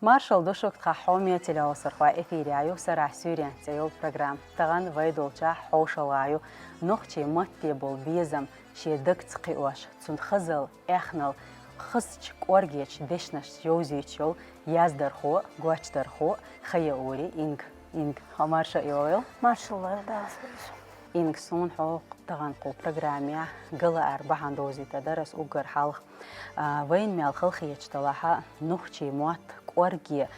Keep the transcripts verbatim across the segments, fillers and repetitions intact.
Маршал ду шуга, тха хьоме телевизорхой, эфире ю «Сарахь суьйренца» цӀе йолу программа. Тахана вай долчохь хьошалгӀа ю нохчийн матте болу безам шен дагца кхиош, цуьнан хазалла, эхналла хазачу кӀоргечу дешнашца йовзуьйтуш йолу яздархо, гочдархо Хаяури Инга. Инга, хьо марша йогӀийла. Маршалла, Дала салам. Инга, суна хьо тахана кху программехь гала ара бахьана довзуьйтур дара ас уггар хьалха. А, вайна мел хала хеташ делахь, нохчийн мотт кӀорге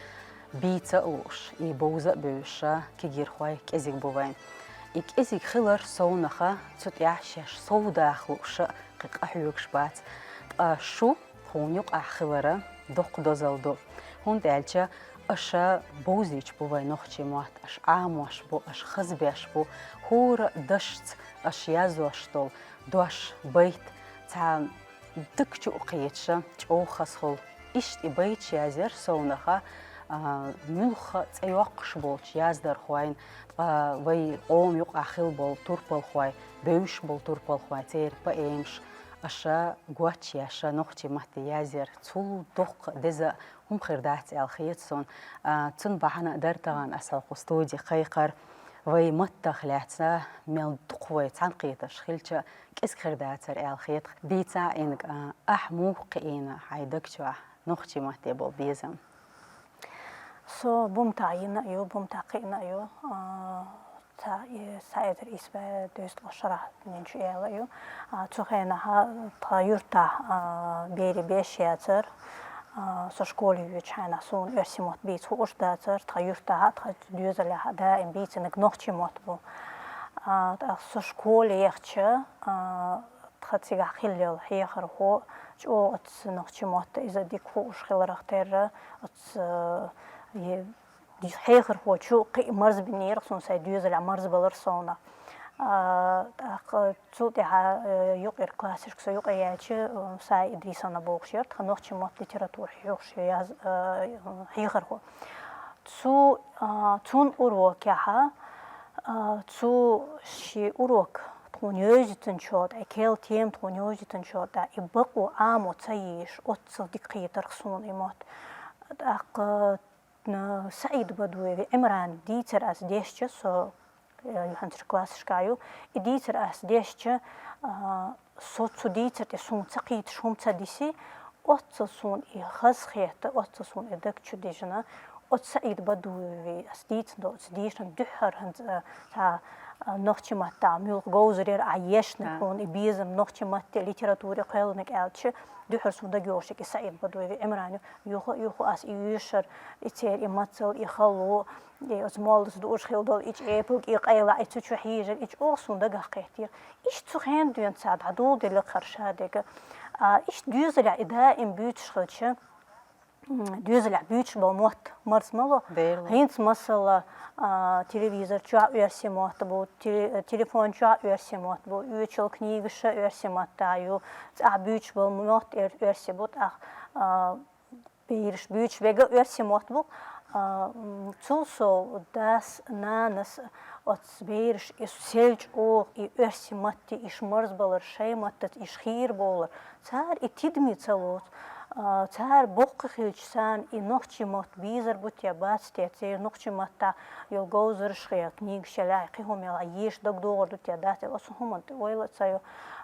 бийца а лууш, и бовза а бевзаш кегийрхой кӀезиг бу вайн. И кӀезиг хилар совнаха, цу тӀехь шаьш сов даха лууш а кхин къахьоьгуш бац. Ткъа шу тхуна юкъахь хилар доккха дозалла ду. ХӀунда аьлча аша бовзуьйтуш бу вайн нохчийн мотт, аша Ӏамош бу, аша хазбеш бу, хӀора дашца аша язъеш долу дош, байт цхьа дагчу а кхеташ, чӀогӀа хазахула. Иштта и байташ язъяр совнаха, а, муьлхха а цӀе йоккхуш болчу яздархойн, ткъа вай къоман юкъахь хилла болу турпалхой, бевзаш болу турпалхой, церан поэмаш аша гочъеш, нохчийн матте язъяр, цул доккха деза хӀума хир дац аьлла хета суна. А, цуьнан бахьана а дара тахана ас хьо кху студе кхайкхар. Вай маттах лаьцна мел дукха вай цхьаьнакхеташ хилча, кӀезиг хир дацара аьлла хета. Дийца, Инга, а, ахь муха кхиийна хьайн даг чохь нохчийн матте болу безам? Со Бумтахь йина а ю, Бумтахь кхиъна а ю. А, ца, и, цхьа эзар исс бӀе дезткъе шарахь ненчу яла а ю. А, цу хенахь тхан юьртахь, а, берийн беш яцара. А, со школе йоьдучу хенахь суна оьрсийн мотт бийца хууш дацара. Тхан юьртахь а, тхан доьзалехь а даим бийцинарг нохчийн мотт бу. А, тӀаккха со школе яхча, а, тхан цигахь хилла йолу хьехархо чӀогӀа оцу нохчийн мотт иза дика хууш хиларх терра, оцу, э, е-, хьехархочо кхин а марзбинера суна, сайн доьзалехь марзбалар совнаха. А, тӀаккха цул тӀаьхьа, э, юкъара классашка со юкъа яьлча, э, Сая Идрисовна бохуш яра тхан нохчийн мотт, литература хьоьхуш яз-, э, хьехархо. Цу, а, цуьнан урокехь, а, цо шен урок тхуна йовзийтинчул тӀаьхьа, кел тема тхуна йовзийтинчул тӀаьхьа, и бакъо Ӏамо ца йийш, оццул дика кхетарх суна и мотт. ТӀаккха, н-, СаӀид Бадуеви Ӏимрана дийцар ас дешча, со, э, юьхьанцарчу классашка ю, и дийцар ас дешча, а, со цу дийцар тӀе суна ца кхеташ хӀума ца диси, оццул суна и хазахетта, оццул суна и даг чу дижина, оцу СаӀид Бадуеви ас дийцина долу оцу дешнан дуьххьара хӀинца, э, цхьа, э, нохчийн маттахь муьлха говзар яра ахь ешна, хьуна и безам нохчийн матте, литературе кхоьллинарг аьлча, дуьххьара суна дагайогӀуш и СаӀид Бадуеви Ӏимрана ю, юха а, юха а ас и йоьшур, и церан и мацалла, и хало, и оцу моллас дууш хилла долу и чӀепалг, и къайла, и цу чу хьийжар, и чӀогӀа суна дагах кхеттера. Иштта цу хенан дуьйна цхьа дӀадоладелла кхара шадерг. А, иштта доьзалехь и даим буьйцуш хилча, м, доьзалехь буьйцуш болу мотт марз ма ло. Дера. ХӀинца масала, а, телевизор чохь оьрсийн мотт бу, те-, телефон чохь оьрсийн мотт бу, оьшуш йолу книгаш а оьрсийн маттахь ю, цӀахь буьйцуш болу мотт эр-, оьрсийн бу, тӀаккха, а, бераш буьйцуш берг а оьрсийн мотт бу. А, м, цул сов дас, нанас оцу бераш и сел чӀогӀа и оьрсийн матте иш марзбалар, шайн маттаца иш хийрабовлар, цара и тидаме ца лоцу. А, цара боккха хилча санна и нохчийн мотт безар бу те, бац те, церан нохчийн маттахь йолу говзарш хила, книгаш яла, кхин хӀума яла, еш дагадогӀур ду те, дац те, оцу хӀуманна тӀе ойла а ца йо.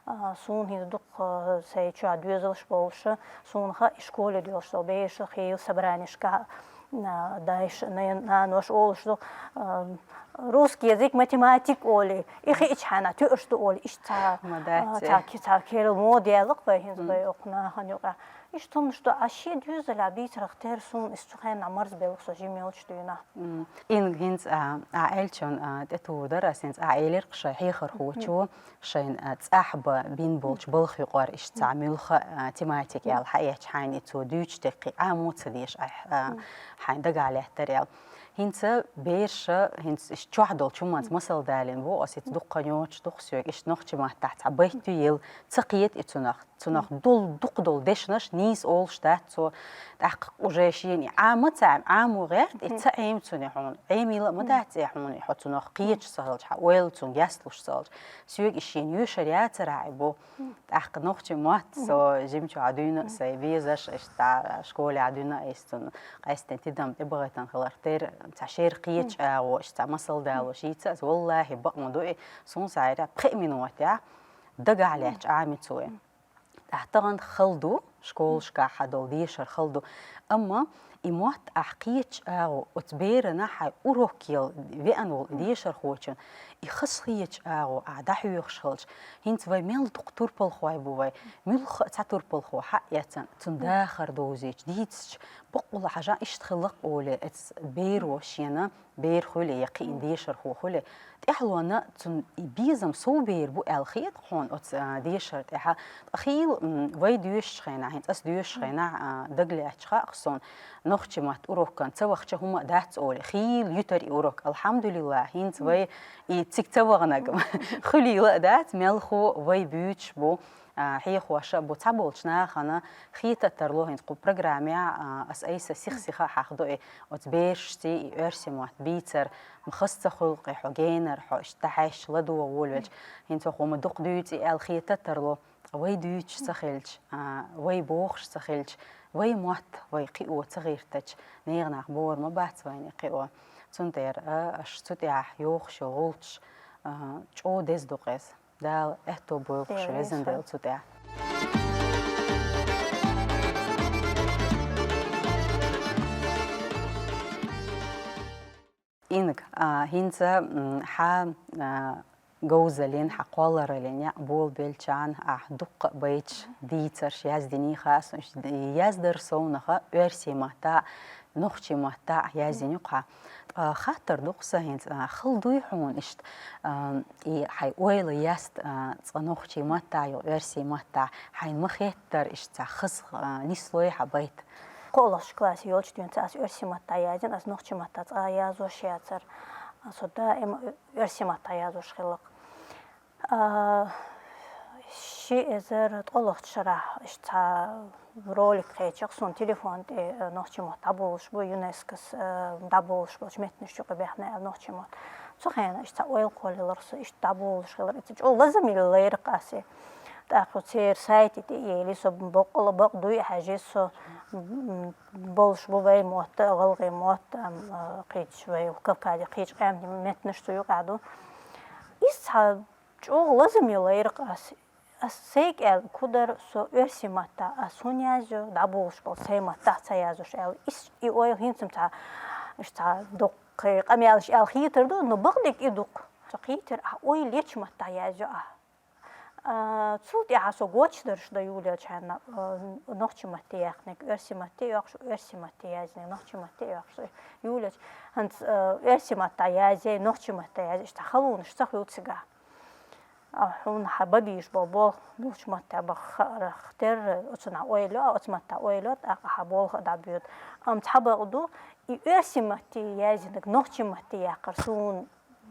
А, суна хӀинца дукха, а, сайн чохь доьзалш болуш, суна хаьа и школе доьлхуш долу бераш хийла собранешкахь, а, дайша, нан-, наноша олуш ду, а, русский язык, математика олий, и хиъча хьайна туьаш ду олий, иштта цхьа, ма дац, а, цхьа ке-, цхьа керла мода яьлла-кх вай хӀинца, м, вай окху нахана юкъахь. Иштта хӀуманаш ду, а шен доьзалехь бийцарх тера суна, иза цу хенахь марзбелла со жима йолчу дуьйнахь. М, Инга, хӀинца, а, ахь аьллачунна, а, тӀетухур дара ас, хӀинца ахь элира-кх шайн хьехархочо, шайна, а, цӀахь бан бина болчу балха юкъара иштта цхьа муьлхха, а, тематика яьлла хьаэцча хьайна, и цо дуьйцуш дерг кхин Ӏамо ца деш ахь, а, хьайна дагахь лаьттара аьлла. ХӀинца бераша, хӀинца иштта чохь долчу хӀуманца масал далийна бу, ас хӀинца дуккха йоцуш ду-кх соьга, иштта нохчийн маттахь цхьа байт ю елла, ца кхета и цунах. Цунах дол, дукха дол дешнаш нийса олуш дац цо, тӀаккха уже шена Ӏама ца Ӏама, Ӏамо гӀерта, и ца Ӏема цунна хьуна. Ӏемийла а ма дац э хьуна, хьо цунах кхеташ ца хилча, хьан ойла цунга ясталуш ца хилча. Соьга и шена йоьшур яцара и бу. ТӀаккха нохчийн мотт со жимчохь дуьйна а сай безаш, иштта школехь дуьйна а, иштта цунна къаьсттина тидам тӀебахийтина хиларх тера, цхьа шера кхеташ агӀо, иштта цхьа масал далош йийца ас, валлахӀи, бакъ ма ду и, суна схьайра пхи минот яхь, дагахь лаьтташ Ӏами цо и. Ахь тахана хала ду, школашкахь хьан долу дешар хала ду. Амма и мотт ахь кхеташ агӀо, оцу берана хьайн урок ел веана волу и дешархочун, и хазахеташ агӀо ахь дӀахьоьхуш хилча, хӀинца вай мел дукха турпалхой бу вай, муьлхха а цхьа турпалхо хьаэцна, цунна дахар довзийча, дийцича, баккъала хьажа иштта хилла-кх олий, эцу беро шена бер хуьлий, я кхиъна дешархо хуьлий, тӀаьхьалонна цунна и безам сов бер бу аьлла хета-кх хьуна оцу, а, дешар тӀехь. Ткъа хийла, м, вай доьшучу хенахь, хӀинца ас доьшучу хенахь, а, дагалаьтташ хаьа-кх суна, нохчийн мотт урокан ца вахча хӀума а дац олий. Хийла юьтура и урок, алхьамдулиллахӀ, хӀинца вай и цига ца ваханарг хуьлийла а дац, мелхо вай буьйцуш бу. А, хьехош а бу, цхьаболчу нахана хета а тарло, хӀинца кху программехь, а, ас айса сих-сиха хьахдо и оцу берашций и оьрсийн мотт бийцар, ма хаза ца хуьлу-кх и хьо генара, хьо иштта дӀахьаьжча ладогӀа волавелча, хӀинца хӀокхо ма дукха дуьйцу и аьлла хета а тарло, ткъа вай дуьйцуш ца хилча, а, вай бохуш ца хилча, вай мотт вай кхио ца гӀиртича, нехан нах бохур ма бац вайна и кхио. Цундела, а, аша цу тӀехь йохуш йолу гӀулчаш, а, чӀогӀа деза ду-кх иза. Дала аьтто бойла шун, везан Дела, цу тӀехь. Инга, а, хӀинца, м, хьан, а, говзаллин, хьан кхоллараллин яа болабелча ахь дуккха а байташ, дийцарш яздиний хаьа суна, яздар совнаха оьрсийн маттахь, нохчийн маттахь яздина ю-кх хьан. Ткъа хаттар ду-кх сан хӀинца, а, хала дуй хьуна иштта, а, и хьайн ойла яста, а, цкъа нохчийн маттахь, я оьрсийн маттахь, хьайна ма хеттара иштта цхьа хаза, а, нислой хьан байт? КхоалгӀачу классе йолчу дуьйна ас оьрсийн маттахь яздина, ас нохчийн маттахь цкъа а язъеш яцара. Со даим оьрсийн маттахь язъеш хилла-кх. А, ши эзар ткъолгӀачу шарахь иштта цхьа ролик кхечира-кх суна, телефон тӀе, э, нохчийн мотт дӀаболуш бу, ЮНЕСКОс, э, дӀаболуш болчу меттанаш юкъа баьхна аьлла нохчийн мотт. Цу хенахь иштта цхьа ойла кхоллаелира сан, иштта дӀаболуш хилар. Иза чӀогӀа лазаме лайра-кх ас и. ТӀаккха церан сайте тӀе а елий со, баккъала бакъ дуй а хьаьжий со, м, болуш бу вай мотт а, гӀалгӀайн мотт а, ам, а, кхечу вай Кавказе кхечу къаьмнийн меттанаш цу юкъахь ду. Иза цхьа чӀогӀа лазаме лайра-кх ас. Ас сайга аьлла, кху дара со оьрсийн маттахь, ас хӀунда язйо, дӀаболуш болу сайн маттахь ца язъеш аьлла. Ис, и ойла хӀинца-м цхьа, иштта цхьа дуккха къамелаш аьлла хетар ду, но бакъдерг и ду-кх. Со кхийтира, ахь ойла ечу маттахь язйо ахь. А, цул тӀаьхьа со гочдарш дан юлаелчхьана, а, нохчийн матте яьккхинарг оьрсийн матте йоккхуш, оьрсийн матте яздинарг нохчийн матте йоккхуш, юлаелча, хӀинца, а, оьрсийн маттахь язъяй, нохчийн матте язъяй, иштта халонаш ца хуьлу цигахь. А, хьуна хьан бан безаш болу болх муьлхачу матте баха хаарх терра, оцунах ойла йо, оцу маттахь ойла йо, тӀаккха хьан болх а дӀабоьду. Амма цхьа бакъ ду, и оьрсийн матте яздинарг нохчийн матте яккхар суна,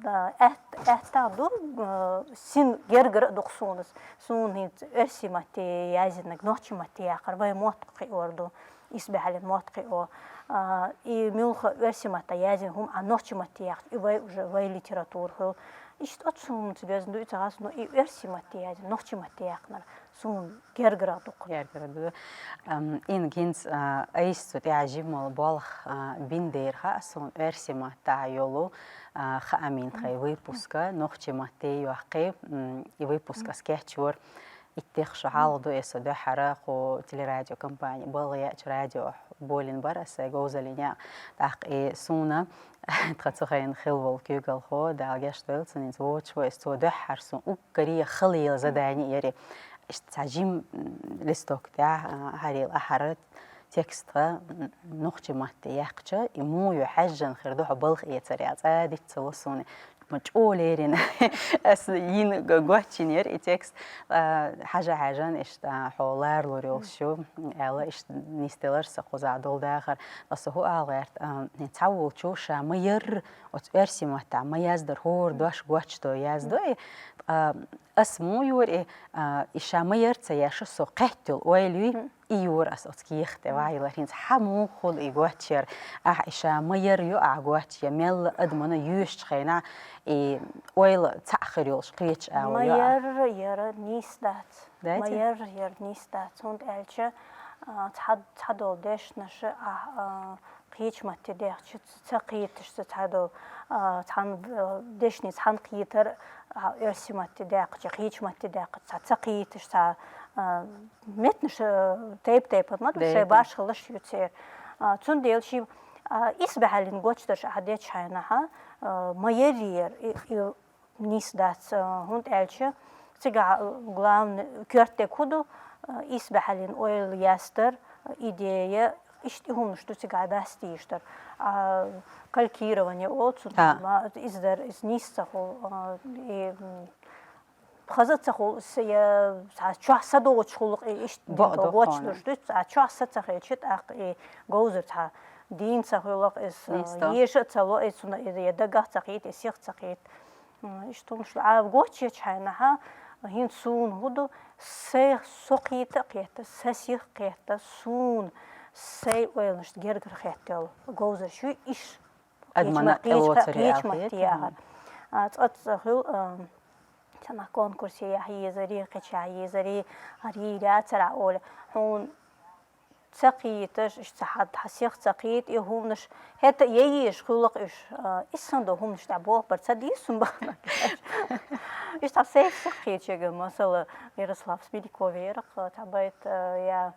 а, атта-, аттагӀа ду, а, син гергара а ду-кх суна. Суна хӀинца оьрсийн матте яздинарг нохчийн матте яккхар вай мотт кхиор ду. Исбаьхьаллин мотт кхио. А, и муьлхха оьрсийн матте яздина хӀума ахь нохчийн матте яьккхича, и вай уже, вай литература хуьлу. Иштта оцу хӀуманца доьзна ду и ца хасса, но и оьрсийн матте яздина, нохчийн матте яьккхинарг суна гергара ду-кх. Гергара ду. Ам, Инга, хӀинца, а, айса цу тӀехь жимма болх, а, бина дера хаьа суна оьрсийн маттахь йолу, а, хаамийн тхайн выпуска, нохчийн матте йоккхий, м, и выпуск ас кечйора. Иттех шо хьалха ду, аса дуьххьара кху телерадиокомпани балха яьлча радио болийна бара аса говзаллин яа. ТӀаккха и суна тхан цу хенахь хилла волу куьйгалхо, Дала гечдойла цунна, хӀинца воцуш ву, аса цо дуьххьара суна уггаре хала ела задание яра. Иштта цхьа жим, м, листок тӀехь, а, хьарийла ахьара текст тхан, м, нохчийн матте яьккхича, и муха ю хьаьжжина хир ду хьо балха эцар аьлла, цкъа а диц ца ло суна. Ма чӀоагӀа лерина. Ас йина г-, гочйина яр и текст, а, хьажа-хьажан, иштта, хьо ларалур йолуш ю, аьлла, иштта нисделар са кхузахь долу дахар. Ткъа со хӀун ала гӀерта, а, цхьаволчо ша ма ярра, оцу оьрсийн маттахь ма яздар, хӀора дош гочдо, яздо, и, а, ас муха йора и, а, и ша ма ярра ца еш, со кхетта йолу ойла юй, и йора ас оцу кехат тӀе ваийлар. ХӀинца хьан муха хуьлу и гочйар? Ахь и ша ма ярра ю ахь гочйа, мелла адамана йоьшучу хенахь и ойла цхьаъ хир йолуш кхеташ ала ю ахь. Ма ярра яра нийса дац. Ма ярра яра нийса дац, хӀунда аьлча, а, цхьа-, цхьадолу дешнаш ахь, а, кхечу матте даьхча ца кхеташ, ца цхьадолу, а, цхьана, а, дешни цхьана кхетар, а, оьрсийн матте даьккхича, кхечу матте даьккхича, ца, ца кхеташ, ца, а, меттанаш, а, тайп-тайпана ма ду, шайн башхаллаш ю церан. А, цундела ши, а, исбаьхьаллин гочдарш ахь дечу хьайнахьа, а, ма ярра яра, и, и, нийса дац, а, хӀунда аьлча цигахь, а, главный коьртаниг хӀун ду, а, исбаьхьаллин ойла ястар, а, идея, иштта и хӀуманаш ду цигахь дастийша дара. А, калькирование олу цунах, ма, иза дара, иза нийса ца хуьлу, а, и, м, хаза ца хуьлу, иза я, цхьа чохь са доцуш хуьлу, и иштта бокъо гочдуш ду, цхьа чохь са ца хилча, тӀаккха и говзар цхьа дийна ца хуьлу, иза, а, еша а ца ло, иза цунах, иза я дагах ца кхета, я сих ца кхета. М, иштта хӀуманаш ду. А гочйечу хьайнахьа, хӀинца суна хӀун ду, сайн со кхета а кхетта, сан сих а кхетта, суна сайн ойланашца гергара хетта йолу говзарш ю иш. Адамана кхечу ма-, кхечу ма-, кхечу матте яхар. А, цкъа-цкъа хуьлу, а, цхьанхьа конкурсе яхьа езари, кхечу яхьа езари, хӀара йийр яцара олу, хьуна ца кхеташ, иштта ца хьа-, хьан сих ца кхета, и хӀуманаш, хӀета я езаш хуьлу-кх уьш, а, и санна долу хӀуманаш тӀехь болх бар ца дийр суна бахана. Иштта хьан сих ца кхеташ, масала, Ярослав Смеляков яра-кх, цхьа байт, а, я,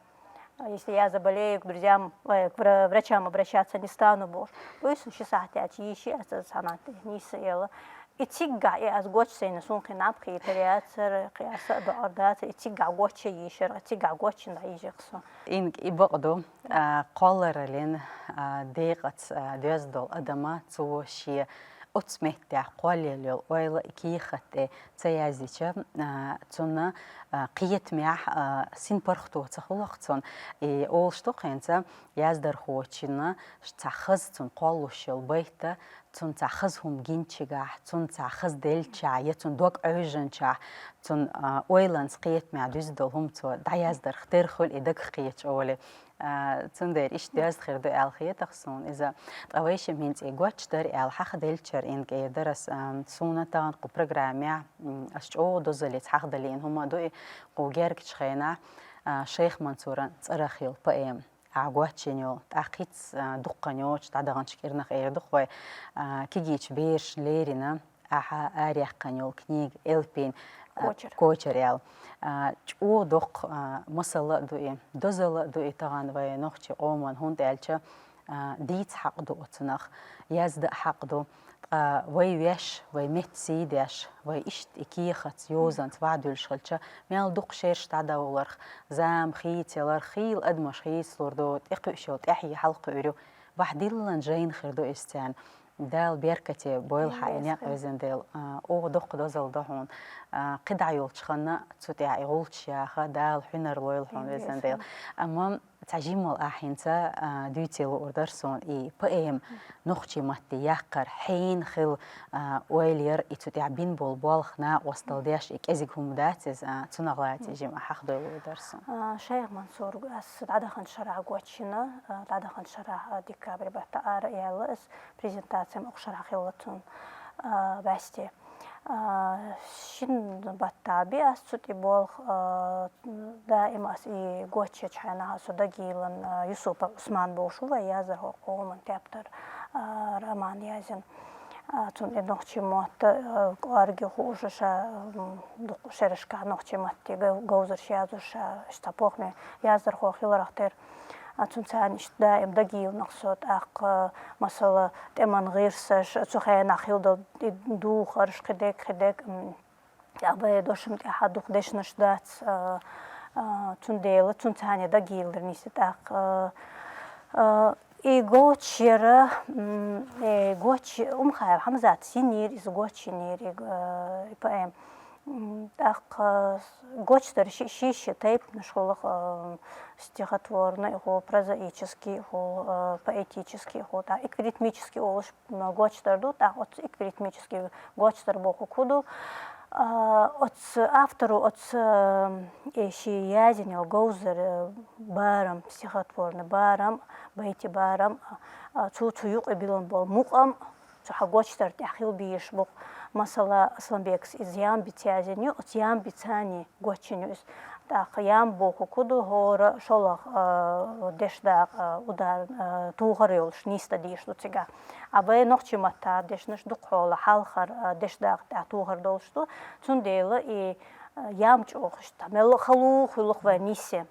если я заболею, к друзьям, ой, к вра-, врачам обращаться не стану, бохуш. Буьйсанна ши сахьт яьлча йийши аса цхьана тӀе, нийса яла. И циггахь, и ас гочсайна, суна кхин наб кхетар яцара, кхин аса а доӀар дацара, и циггахь гочйийшира, циггахь гочйина дӀайижира со. Инга, и бакъ ду, а, кхоллараллин, а, декъаца, а, доьзна долу адама, цо шен оцу меттехь кхоллаелла йолу ойла и кехат тӀе ца яздича, а, цунна, а, кхетамехь, а, синпаргӀато ца хуьлу-кх цунна. И олуш ду-кх хӀинца яздархочунна цхьа хаза цунна кхоллуш йолу байт, цунна цхьа хаза хӀума гинчигахь, цунна цхьа хаза деллачохь, я цунна дог Ӏовижинчохь, цунна, а, ойланца кхетамехь дуьзна долу хӀума цо дӀаяздарх тера хуьлу и дагах кхеташ олий. А, цундела иштта доьзна хир ду аьлла хета-кх суна иза. Ткъа вайшимма хӀинца и гочдар аьлла хьахаделлачара, Инга, эр дара ас, а, суна тахана кху программехь, м, ас чӀогӀа дозаллица хьахадалийна хӀума а ду и, кху гергачу хенахь, а, Шайх Мансуран цӀарах йолу поэма. Ахь гочйина йолу, тӀаккха хӀинца, а, дуккха йоцуш дӀадаханчу кӀирнах эр ду-кх вай, а, кегийчу берашна леррина ахьа араяьккхина йолу книга «Элпин», а, кочар, кочар аьлла. А, чӀогӀа доккха, а, масал а ду и, дозалла а ду и тахана вай нохчийн къоман, хӀунда аьлча, а, дийца хьакъ ду оцунах, язда а хьакъ ду. Ткъа вай веш, вай меттан сий деш, вай иштта и кехатца, йозанца вахдуьллуш хилча, мел дукха шераш дӀадовларх, зама хийцаяларх, хийла адамаш хийцалур ду, тӀекхуьуш йолу тӀаьхье хьалакхуьур ю. Бахьа диллина жайна хир ду иза царна. Дала беркате бойла хьан и некъ, везан Дела. А, оха доккха дозалла до хьуна. А, кхидӀа йолчу ханна цу тӀехь и гӀулч яха, Дала хьуьнар лойла хьуна, везан Дела. Амма цхьа жиммал ахь хӀинца, а, дуьйций луур дара суна и поэма нохчийн матте яккхар, хьенан хила, а, ойла яра и цу тӀехь бина болу болх накъосталла деш, и кӀезиг хӀума дац иза, а, цунах лаьцна жима ахь хьахадой луур дара суна. А, Шайх Мансур ас дӀадаханчу шарахь гочйина, а, дӀадаханчу шарахь, а, декабрь баттахь ара а яьлла ас, презентаци-м укх шарахь хилла цунна, а, бӀаьсте. А, шина баттахь би ас цу тӀе болх, а, даим ас и гочйечу хьайнахьа со дагайиллина, а, Юсупов Усман бохуш ву вай яздархо, къоман тептар, а, роман язйина. А, цунна и нохчийн мотт, а, кӀорге хууш ша, м, дукха шерашкахь нохчийн матте гов-, говзарш язъеш ша, иштта похне яздархо хиларх тера. А, цунна царна иштта даим дагайиллина-кх со, тӀаккха, масала, тӀеман гӀирсаш, цу хенахь хилла долу и духарш, кхидерг, кхидерг, м, тӀаккха вай дошам тӀехь дукха дешнаш дац, а, а, цундела цунна царна дагайиллира нийса тӀаккха, а, а, И гоч яра, м, э, гоч Умхаев Хьамзата йинийра, из гоч йинийра, э, и поэма. М, тӀаккха гоч дар ши, ши, ши тайпанаш хул, э, стихотворный хул, прозаический хул, э, поэтический хул, тӀаккха иквиритмический олуш, м, гоч дар ду, тӀаккха оцу иквиритмический гоч дар бохург хӀун ду. А, оцу авторо оцу, э, шен язйина йолу говзар, э, барам, стихотворный барам, байтийн барам, а, цу, цу юкъе билина болу мукъам, цу хьан гоч дар тӀехь хила безаш бу-кх. Масала, Асланбекас иза ямбица язйина ю, оцу ямбицаний гоч йина ю иза. ТӀаккха ямба бохург хӀун ду, хӀора шолгӀа, а, дешдакъа, а, удар, а, тухар йолуш нисдан дийш ду цигахь. А вай нохчийн маттахь дешнаш дукха хьолахь хьалхара, а, дешдакъа тӀехь тухар долуш ду. Цундела и, а, ямба чӀогӀа иштта мелла а халуха хуьлу-кх вайн нисъян.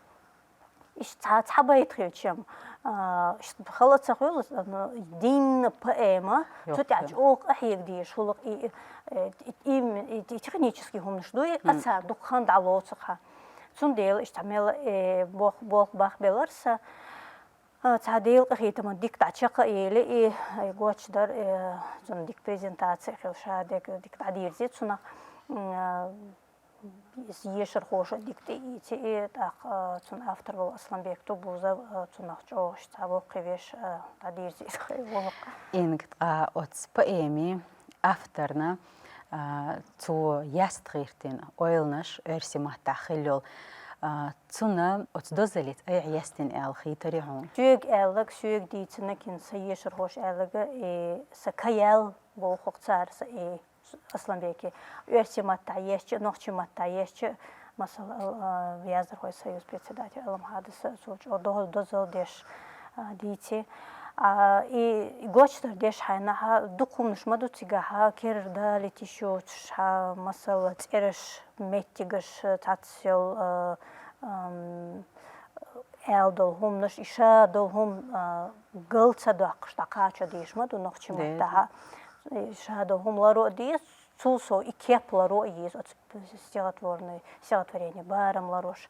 Иштта цхьа, цхьа байт хилча-м, а, иштта хала а ца хуьлу, а, дийнна поэма, цу тӀехь чӀогӀа къахьега дезаш хуьлу-кх и, и, и, и, и технический хӀуманаш дуй, а цара дукха хан дӀалоцу-кх. Цундела иштта мелла, э, бох-, болх бахбелира сан. А, цхьа Делан къинхетамца дика дӀа чекх а елира и, и гоч дар, э, цунна дика презентаци а хилла, шадерг дика дӀадирзи цунах. М, а, иза ешархоша дика тӀеийци и, тӀаккха, а, цуьнан автор волу Асланбек Тубузов, а, цунах чӀогӀа цхьа воккхий веш, а, дӀадирзи иза хӀай волу-кх. Инга, ткъа оцу поэмин авторна, а, цо яста гӀиртина ойланаш оьрсийн маттахь хилла йолу, а, цунна оцу дозаллица айхьа ястина аьлла хийтарий хьуна? Соьга аьлларг, соьга дийцинарг, хӀинца сан ешархоша аьлларг, и сан ка яьлла боху-кх цара сан, и Асланбеке. Оьрсийн маттахь ешча а, нохчийн маттахь ешча а, масала, а, яздархойн союзан председатель Аламхьадас, цо чӀогӀа до-, дозалла деш, а, дийци. А, и гоч дар деш хьайнахь, дукха хӀуманаш ма ду цигахь, керара далийта йиш йоцуш, хьан, масала, цӀераш, меттигаш, цхьацца йолу, а, ам, аьлла долу хӀуманаш, и ша долу хӀума, а, гал ца доккхуш, дӀакхачо дезаш ма ду нохчийн маттахь. И ша долу хӀума ларо а деза, цул сов и кеп ларо а еза, оцу стихотворный, стихотворение барам ларош.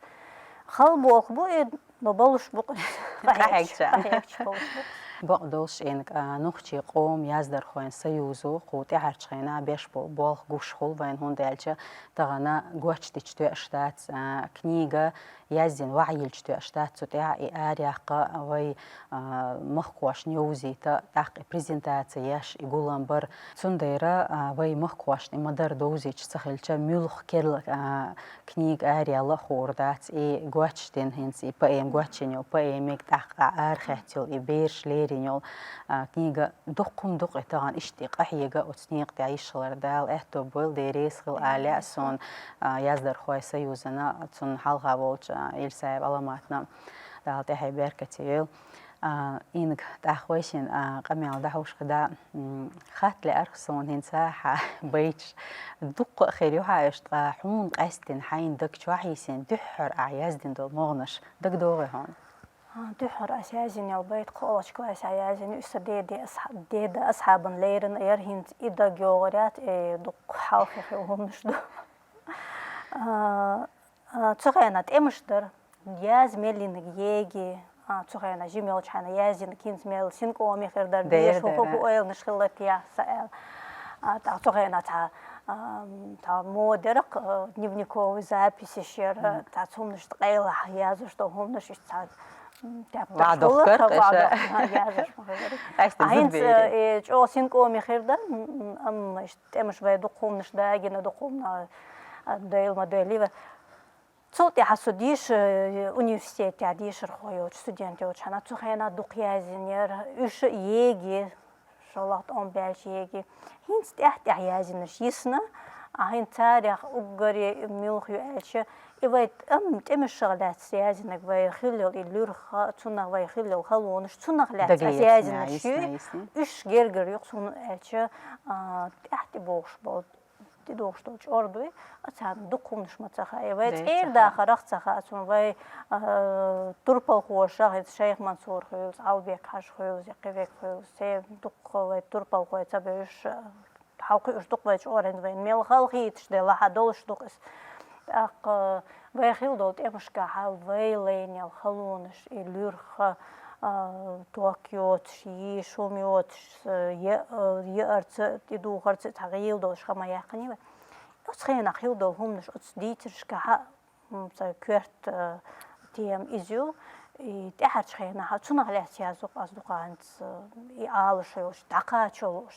Хала болх бу и, но болуш бу-кх. Къахьегча. Къахьегча болуш бу. Бакъдолуш, Инга, а, нохчийн къоман яздархойн союзо кху тӀаьхьарчу хенахь беш болу болх гуш хуьлу вайна, хӀунда аьлча тахана гоч дича тоьаш дац, а, книга яздина вахьа йиллича тоьаш дац, цу тӀехь и араяьккха, вай, а, махкахошна йовзийта, тӀаккха и презентаци еш, и гулам бар. Цундела, а, вай махкахошна и ма-дарра довзуьйтуш ца хилча, муьлха керла, а, книга араяьлла а хуур дац, и гоч дина хӀинца, и поэма, гоч йина йолу поэмиг, тӀаккха арахецна йолу и бераш лерина йолу, а, книга. Дуккха хӀума ду-кх и тахана иштта и къахьега оцу некъа тӀехь йиш хилар. Дала аьтто бойла, Дела реза хуьлда ала лаьа суна, а, яздархойн союзана, цунна хьалха волчу, а, Ильсаев Аламатна Дала тӀаьхье беркате йойла. А, Инга, тӀаккха вай шина, а, къамел дӀахьуш хилча, м, хатта лаьара суна хӀинца хьан байташ. Дуккха а хир ю хьан уьш, ткъа хьуна къаьстина, хьайна даг чохь йисина, дуьххьара ахь яздина долу могӀанаш дагадогӀий хьуна? А, дуьххьара ас яздина йолу байт кхоалгӀачу классехь яздина, уьш сан деда асхьа-, деда асхьабана лерина яра, хӀинца и дагайогӀур яц, э, дуккха хьалхе хилла хӀуманаш ду. А, а, цу хенахь тӀемаш дара, язъян мел йинарг еги, а, цу хенахь жима йолчу хенахь яздинарг хӀинца мел синкъоме хир дара, дера, дезаш хӀу-, хӀу-, хӀу ойланаш хилла те сан аьлла. А, тӀаккха цу хенахь цхьа, а, цхьа мода яра-кх, а, дневниковый записеш яра, цхьа цу хӀуманаш тӀе къайлаха яздеш долу хӀуманаш, иштта цхьа, м, теп-тепаш хӀуллакх, вадохкар, вадохкар, ха, яздеш ма хилла. Къаьстина зуда бийр. А хӀинца, э, чӀогӀа синкъоме хир дара, м, м, амма иштта тӀемаш вай дуккха хӀуманаш дагийна, дуккха хӀуманаш, а, дойла ма дойла вай. Цул тӀаьхьа со дийша, э, университетехь дешархо йолчу, студент йолчу хенахь, цу хенахь дукха яздина яра, уьш а еги, шолгӀа тӀом баьлча еги. ХӀинца тӀаьхь-тӀаьхьа яздинарш йисна, а хӀинца царех уггаре муьлха ю аьлча, и вай тӀем-, тӀемашах лаьцна яздинарг, вай хилла йолу и луьрхха, цунах вай хилла йолу халонаш, цунах лаьцна ас яздинарш ю, уьш гергара ю-кх суна аьлча, а, тӀаьхьа тӀебогӀуш болу. ТӀедогӀуш долу чӀор дуй, а царна дукха хӀуманаш ма ца хаьа. Вай цӀера дахарх ца хаьа, цунна вай, а, турпалхоша, хӀинца Шайх Мансур хуьлуш, Албек-Хьажа хуьлуш, я кхин верг хуьлуш, церан дукха вай турпалхой ца бевзаш, а, хьалкхуьуш ду-кх вай чӀор, хӀинца вайна мел халахеташ делахь а, долуш ду-кх иза. ТӀаккха вай хилла долу тӀемашкахь вай лайна йолу халонаш, и луьрхха, а, ток йоцуш, йийша хӀума йоцуш, а, я-, а, яарца, тӀедухарца цхьа гӀийла долуш хӀама яьккхина вай. Оцу хенахь хилла долу хӀуманаш оцу дийцаршкахьа, м, цхьа коьрта, а, тема иза ю. И тӀаьхьарчу хенахь цунах лаьцна яздо-кх ас дукха хӀинца, а, и Ӏалашо йолуш, дӀакхачо лууш.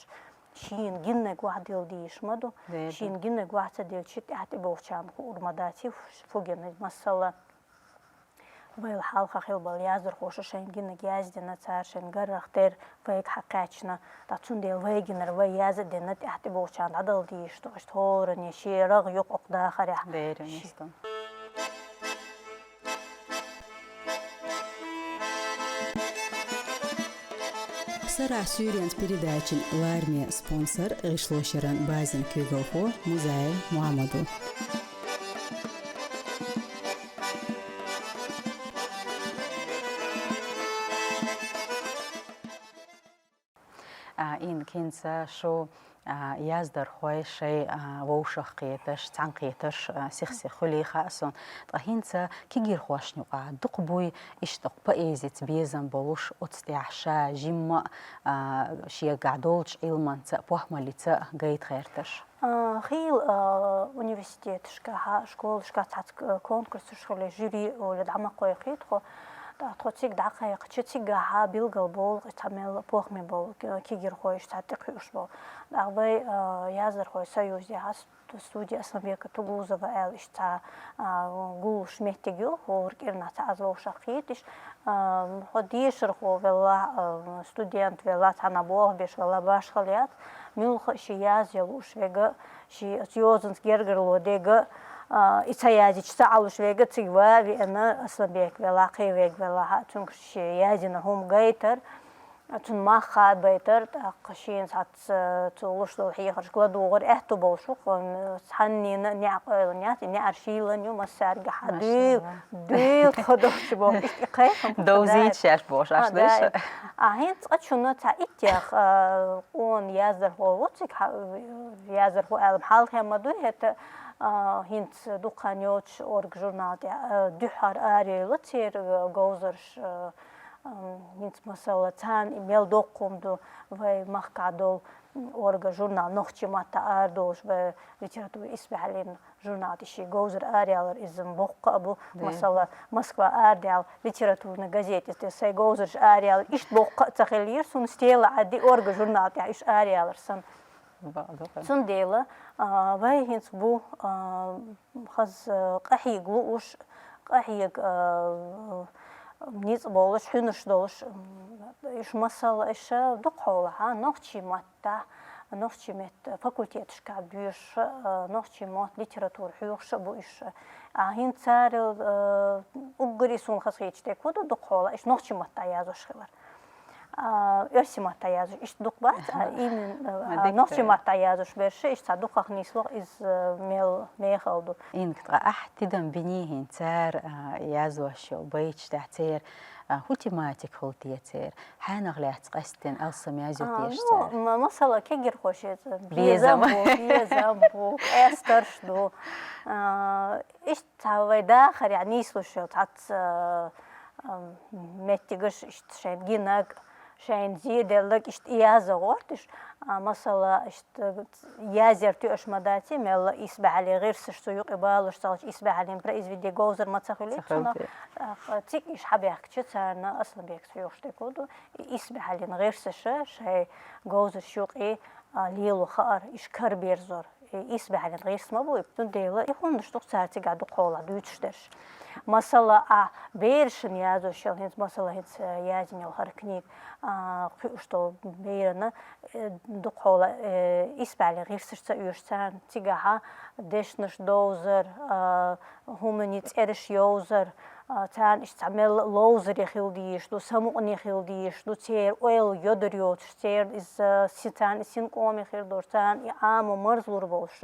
Шена гиннарг вахь дилла дийш ма ду. Дера. Шена гиннарг вахь ца диллича, тӀаьхьа тӀебогӀучарна хуур ма дац и фу гина, масала. Вайл хьалха хилла болу яздархоша шайн гиннарг яздина, цара шайн гаргара тера вайга хьакхаьчна, ткъа цундела вай гинарг вай яз а дина, тӀаьхьа тӀебогӀучарна дӀадала дийш ду, иштта хӀоранна шен рагӀ ю-кх оцу дахарехь. Дера, ши- нисдан. Сарахь суьйренца передачин лараме спонсор, гӀишлошъяран базин куьйгалхо Музаев Мухьаммад ву. А, Инга, хӀинца шу, а, яздархой шайн, а, вовшах кхеташ, цхьаьнакхетарш, а, сих-сиха хуьлий хаьа суна. Ткъа хӀинца кегирхошна юкъахь дукха буй иштта поэзица безам болуш, оцу тӀехь ша жимма а, а, шегахь долчу Ӏилманца а, похӀмаллица а гайта гӀерташ? А, хийла, а, университеташкахь, школашкахь цхьацца к-, конкурсаш хилла, жюри олий дӀа ма кхойкхий тхо. ТӀаккха тхо цига дӀакхайкхича, цигахь билгал болу, цхьа мел похӀма болу, к-, кегирхой иштта цхьа тӀекхуьуш болу. ТӀаккха вай, а, яздархойн союзехь ст-, студия Асланбека Тугузова аьлла иштта цхьа, а, гуллуш меттиг ю, хӀора кӀирнахь цхьа аз вовшах кхеташ. А, хьо дешархо велла, а, студент велла, цхьана болх беш велла, башхалла яц. Муьлхха а шен язъян лууш верг а, шен оцу йозанца гергарло дерг а, а, и ца язйича ца Ӏалуш верг а цига ван а веана, Асланбек велла, кхин верг велла, хьа, цуьнга шен язйина хӀума гайтар, цунна мах кхабайтар, тӀаккха шена цхьацца цо луш долу хьехаршка ладугӀур аьтту болуш ву-кх, м, цхьаннена а неӀ къойлан яц, и неӀар шийлан ю массаьрга хьан дуьйла. Машалла. Дуьйла тхо долчу боху, иштта и кхайкхам хӀун ду. Довзийта шаьш бохуш, а, аша даим. А хӀинца цкъачунна цхьа иттех, а, къона яздархо ву цига, хьа-, яздархо аьлла хьалхе ма ду хӀета, а, хӀинца дукха хан йоцуш «Орга» журнал тӀехь, а, дуьххьара арайойла церан, а, говзарш, а, ам, хӀинца масала царна и мел доккха хӀума ду вай махкахь долу, м, «Орга» журнал нохчийн маттахь арадолуш, вай литература исбаьхьаллин журнал тӀе шен говзар араялар иза боккха а бу. Дера. Масала, Москва арадаьлла литературни газете тӀе сайн говзарш араялар, иштта боккха а ца хиллера суна, стела Ӏадди «Орга» журнал тӀехь уьш араялар санна. Бакъду хьан. Цундела, а, вай хӀинца бу, а, хаза къахьега лууш, къахьега, а, ницкъ болуш, хьуьнарш долуш, м, уьш масала, уьш дукхахьолахь, а, нохчийн матта тӀехь, нохчийн меттан факультеташкахь доьшуш, а, нохчийн мотт, литература хьоьхуш а бу уьш. А хӀинца цара, а, уггаре суна хазахеташ дерг хӀун ду, дукхахьолахь уьш нохчийн маттахь язъеш хилар. А, оьрсийн маттахь язъеш, иштта дукха бац, а, именно, а, ма дика нохчийн маттахь язъеш берш, иштта цхьа дукхах нисло, иза, а, мел мехала ду. Инга, ткъа ахь тидам биний хӀинца цара, а, язъеш йолу байташ тӀехь, церан, а, хӀун тематика хуьлу те церан? Хьенех лаьцна къаьсттина алсам язъю теша цара? А, ну, м-, масала, кегирхошца безам бу, безам бу, къаьстарш ду. А, иштта цхьа вай дахарехь нийслуш йолу цхьацца, а, а, меттигаш, иштта шайна гинарг, шайна зеделларг, иштта и язъян гӀерта уьш. А, масала, иштта язъяр тоьаш ма дац, мелла исбаьхьаллин гӀирсаш цу юкъе балош ца хилча, исбаьхьаллин произведени, говзар ма ца хуьлий цунах. Ца хилча. ТӀаккха цига уьш хьабаьхкича, царна Асланбекас хьоьхуш дерг хӀун ду, и исбаьхьаллин гӀирсаша шайн говзарш юкъе, а, лело хаар, уьш караберзор. И исбаьхьаллин гӀирс ма бу и, цундела и хӀуманаш ду-кх цара цигахь дукхахьолахь дуьйцуш дерш. Масала, а, берашна язъеш йолу, хӀинца, масала, хӀинца, э, язйина йолу хӀара книга, а, кхуьуш долу берана, э, дукхахьолахь, э, исбаьхьаллин гӀирсаш ца оьшу царна, цигахьа дешнаш довзар, а, хӀуманийн цӀераш йовзар, а, царна иштта цхьа мел ловзаре хила дезаш ду, самукъане хила дезаш ду, церан ойла йодар йоцуш, церан иза си-, царна и синкъоме хир долуш, царна и Ӏамо марзлур болуш,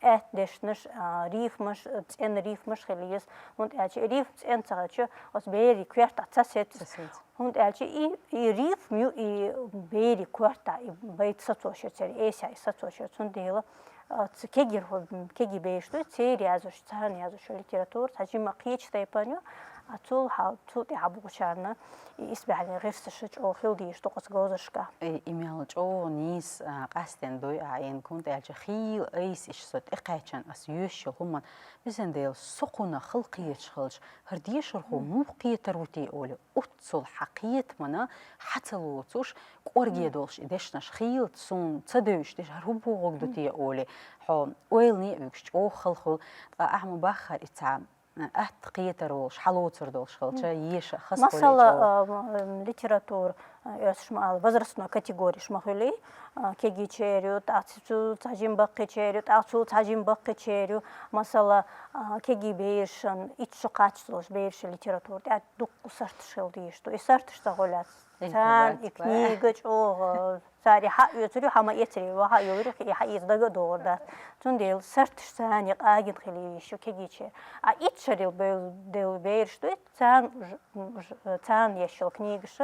аьтта дешнаш, а, рифмаш, цӀена рифмаш хила еза, хӀунда аьлча и рифма цӀена ца хилча, оцу берийн коьртахь ца сеццу. Ца сеццу. ХӀунда аьлча и, и рифма ю, и берийн коьртахь и байт сацош ю, церан эсехь и сацош ю, цундела, а, ц-, кегирхо-, кегий бераш ду, церан язъеш, царна язъеш йолу литература, цхьа жимма кхечу тайпана ю, А цул хьа-, цул тӀехьа бухучарна и исбаьхьаллин гӀирсаш чӀогӀа хила дезаш ду кхуза говзаршка. Э, и мел чӀогӀа нийса, а, къастен дуй а, ин кунта аьлча, хийла айса иш со тӀекхаьчан ас йоьшуш йолу хӀуманна, везан Дела, со кхунах хала кхеташ хилча, хӀара дешархо муха кхетар ву те олий, оццул хьан кхетамна хьа ца лоцуш, кӀорге долуш и дешнаш хийла суна ца девзаш деш, хӀара хӀун бохург ду те олий, хьо ойлане а вуьгуш чӀогӀа хала хуьлу, ткъа ахьа ма баххара и цхьа атта кхетар волуш, хьалоцур долуш хилча, еша а хаза хуьлу и чӀогӀа. Масала, а, м, литература, а, оьшуш ма-аллара, возрастной категореш ма хуьлий, а, кегийчер ю, тӀаккха цу цхьа жима баккхийчер ю, тӀаккха цу цхьа жима баккхийчер ю. Масала, а, кегий берашна, итт шо кхаччалц берашна литература тӀехь дуккха сарташ хила дезаш ду. И сарташ ца хуьлу, царна и книга чӀогӀа, цара и хьаоьцур ю, хьа ма эцаре, ваха а йолур ю, и хьаэца дага а догӀур дац. Цундела сарташ царна и къагина хила йиш ю кегийчеран. А итт шарал бевлла бераш ду, царна уж-, уж-, царна еш йолу книгаш,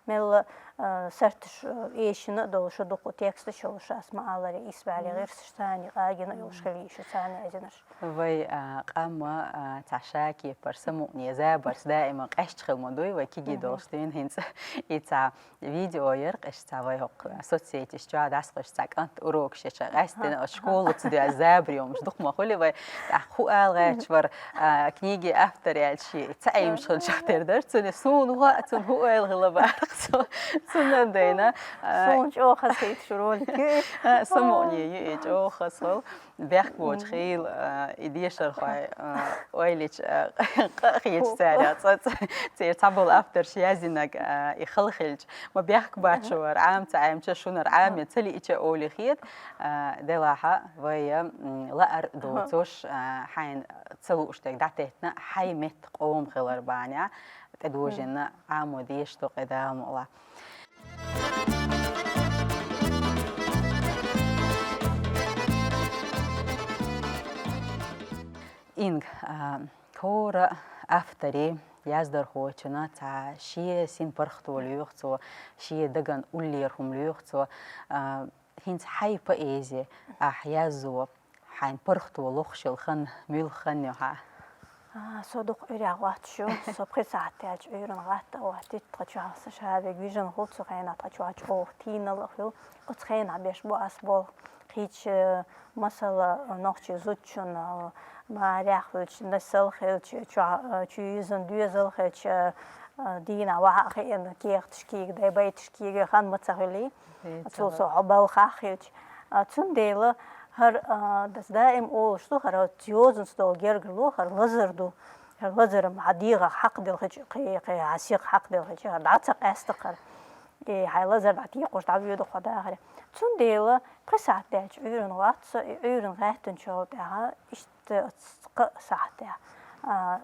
мелла, а, сарташ, а, эшина а долуш, дуккха тексташ йолуш, ас ма-аллара, исбаьхьаллин гӀирсаш царна и къагина а йолуш хила йиш ю царна язйинарш. Вай, а, къам, а, цхьа ша кепара самукъане, забарца даима къаьсташ хила ма дуй, вай кегий долуш дуьйна хӀинца и цхьа видео яра-кх, иштта цхьа вай хӀокху соцсеташ чохь дӀасакхуьйсу цхьа кӀант урокаш еча, къаьстина оцу школаца дуьйна забаре хӀуманаш дукха ма хуьлу вай, тӀаккха хӀун ала гӀерташ вара, а, книгин автор аьлча, и ца Ӏемаш хилчах тера дара, цуьнан суна хӀун а, цунна хӀун ойла хила бара-кх цо, цунна а дайна, а, суна чӀогӀа хазахийташ ролик ю и. А, самукъане ю и, чӀогӀа хазахула. Бехк боцуш хила, а, и дешархой, а, ойла йича, а, къа а хеташ цара, цо-, цо-, церан цхьаболу авторша язйинарг, а, и хала хилча, ма бехк бацо вара, Ӏама ца Ӏемча, шуна Ӏама ца лиъча олий хета, а, делахь а вай, м, лаар доцуш, а, хьайна ца лууш дерг дӀатеттина, хьайн метта къоман хилар бахьанехь, тӀедожийна Ӏамо дезаш ду кхин Дала мукъалахь. Инга, а, хӀора авторан, яздархочун цхьа шен син паргӀато лоьху цо, шен дагна уллера хӀума лоьху цо, а, хӀинца хьайн поэзи ахь яззо, хьайн паргӀато лохуш йолу хан муьлха хан ю хьан? А, со дукха Ӏуьйрехь гӀоттуш ю. Со пхи сахьт даьлча Ӏуьйранна гӀатта а гӀоттуьйту, тхан чохь сан шаберг вижина хуьлу цу хенахь, тхан чохь чӀогӀа тийналла а хуьлу. Оцу хенахь беш бу ас болу кхечу, масала, нохчийн зудчун, а, марехь хилча, несал хилча, чу-, чуьйзан доьзал хилча, а, дийнахь ваха а хиъна, кехаташ кийга, дай байташ кийга хан ма ца хуьлий. Цул со хьо балхахь хилча. А, цундела хӀара, а, дас даим олуш ду, хӀара оцу йозанца долу гергарло, хӀара лазар ду. ХӀара лазар-м хьан дегӀах хьакхаделхича, кхе, кхе, хьан сих хьакхаделхича, хӀара дӀа ца къаьста хӀара. И хьайн лазар дӀатийкхуш дӀавоьду хьо дахаре. Цундела пхи сахьт даьлча Ӏуьйранна гӀотту со, и Ӏуьйранна гӀаьттинчул тӀаьхьа иштта оцу кхаа сахьтехь, а,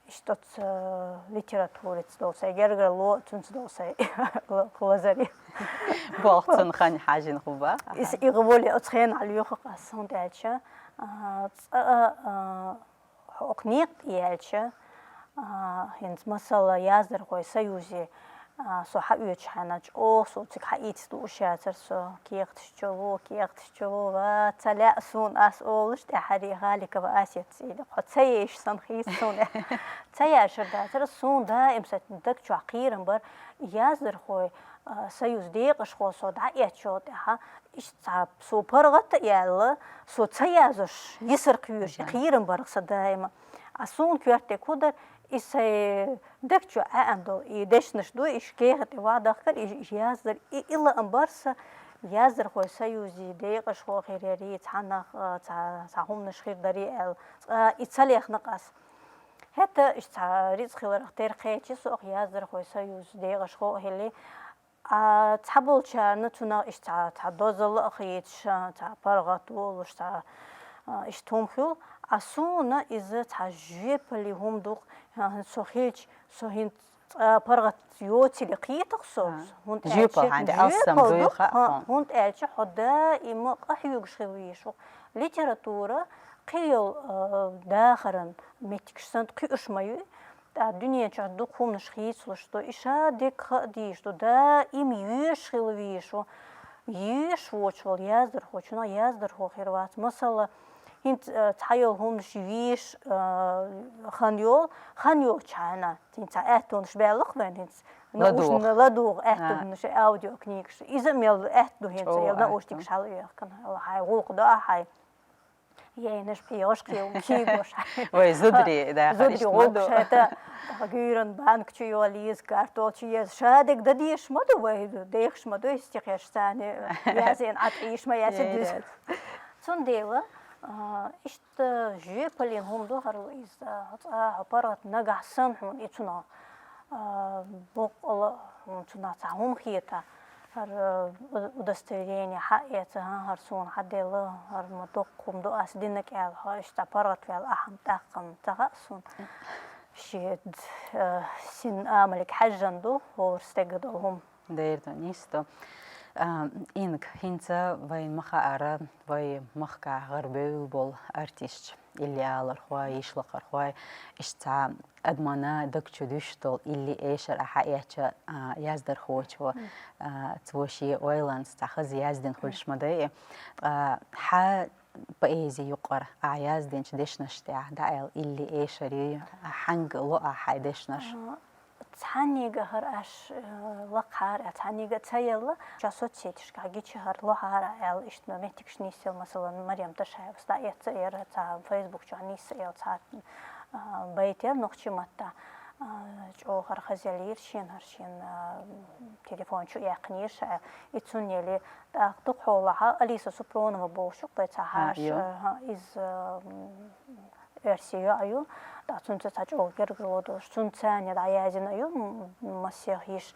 иштта оцу, э, литературица долу сайн гергарло, цуьнца долу сайн лазари. Болх цунна хан хьажийна хӀун баха? Иза и гӀо воле оцу хенахь лоьху-кх ас, хӀунда аьлча, а, цкъа, а, хьо окху некъа тӀе яьлча, а, хӀинца масала яздархойн союзе, а, со хьаоьцуш хьаьна чӀогӀа со цига хьаийца лууш яцара со, кехаташ чу ло, кехаташ чу ло, ва, ца лаьа суна ас олуш, тӀаьхьарий Халикова Асет цӀийла, хьо ца еш сан хийца суна. Ца яшар дацара, суна даим сан даг чохь кхерам бара, яздархойн, а, союз декъашхо со дӀаэцчул тӀаьхьа, иштта цхьа со паргӀат а яьлла, со ца язош, йисар кхоьруш, и кхерам бара сан даима. А суна коьртаниг хӀун дара, и сайн даг чу Ӏаьана долу, и дешнаш ду, и кехат тӀе вадахкар, и, и яздар, и, и лаам бара сан, яздархойн союзе декъашхо хир ярий, цхьа нах, а, цхьа, цхьа хӀуманаш хир дарий аьлла, цкъа и ца лехна-кх ас. ХӀетта иштта цхьа рицкъ хиларх тера кхечи со, яздархойн союзе декъашхо а хилли, а, цхьаболчарна цунах иштта цхьа, цхьа дозалла а хийцаш, а, цхьа паргӀат волуш, цхьа, а, иштта хӀума хуьлу. А суна иза цхьа жоьпаллин хӀума ду-кх, а, со хилча, со хӀинца цкъа паргӀат йоцийла кхета-кх со. А, хӀунда жоьпалла аьлча, хьан де алсам жоьпалла ду-кх, дуй хаа, хӀа, хӀа. ХӀунда аьлча хьо даима къахьоьгуш хила везаш ву. Литература кхин йолу, а, дахаран меттигаш санна кхуьуш ма ю. ТӀаккха дуьнен чохь дукха хӀуманаш хийцалуш ду, и ша дерг хаа дезаш ду, даим йоьшуш хила везаш ву. Йоьшуш воцуш волу яздархочунах яздархо хир вац. Масала, ХӀинца, э, цхьайола хӀуманаш йиш, э, хан йол, хан йолча хьана. ХӀинца аьттонаш баьллах вайн, хӀинца. ЛадугӀа. Наушна-, ладугӀа аьттонаш, аудиокнигаш. Иза мел аьтто хӀинца, чӀоагӀа ел наушникаш аьтто. Хьала яхкана. Хьай гӀулакх да, хьай. Яйнаш пхьегӀаш кхийлум кийгош. Вай зударий, да, зударий хӀаништ ма гӀулакх ду. Шайта, гуйран банк чу йолийз, картол чу ез. Шадег да деш ма ду, вай дехаш ма ду, истихеш цани. Язен ат иш ма яси. Яй дуз. Ряд. Цундела, а, иштта жепалин хӀума ду хьар из, а, цӀа хьо паргӀат нагахь сан хьуна и цунах, а, боккъала хьуна цунах цхьа хӀума хета. ХӀара, э, удостоверение хьаэца, хӀа, хӀара суна хьаделла, хӀара ма доккха хӀума ду ас динаг аьлла, хьо иштта паргӀатваьлла ахьа тӀаккха ца хаьа суна. Ши, э, син амалиг хьаьжжан ду, хӀора стегга долу хӀума. Дера ду, нийса ду. А, Инга, хӀинца вайн ма хаара, вай махкахь гӀарабевлла болу артисташ, илли алархой, йишлакхархой, иштта цхьа адамна даг чу дуьсуш долу илли эшар ахьа эча, а, яздархочо, а, цо шен ойланца цхьа хаза яздина хуьлуш ма дай. Ткъа хьан поэзи юкъара ахьа яздинчу дешнаш тӀехь дӀааьлла илли эшар юй, хьаьнга ло ахьа хьайн дешнаш? А, цхьаннега хӀара аш, э, лакхахьара, цхьаннега ца елла, ша соцсеташкахь гича хӀара лохьара аьлла, иштта меттигаш нийсъелла, масала, Марем Ташаевас дӀаэцна яра, цхьа Facebook чохь нийсъелла цхьа, а, байт яра нохчийн маттахь, а, чӀогӀа хӀара хаза яьллера шена, хӀара шена, а, телефон чу яьккхинера ша, и цунна елли, тӀаккха дукха хьолахь Алиса Супронова бохуш ю, кхин цхьа хьаша, йо. А, иза, м, Оьрсийн йоӀ ю, ткъа цуьнца цхьа чӀогӀа гергарло долуш, цуьнца царна дӀаяздина ю, м-, массех йиш.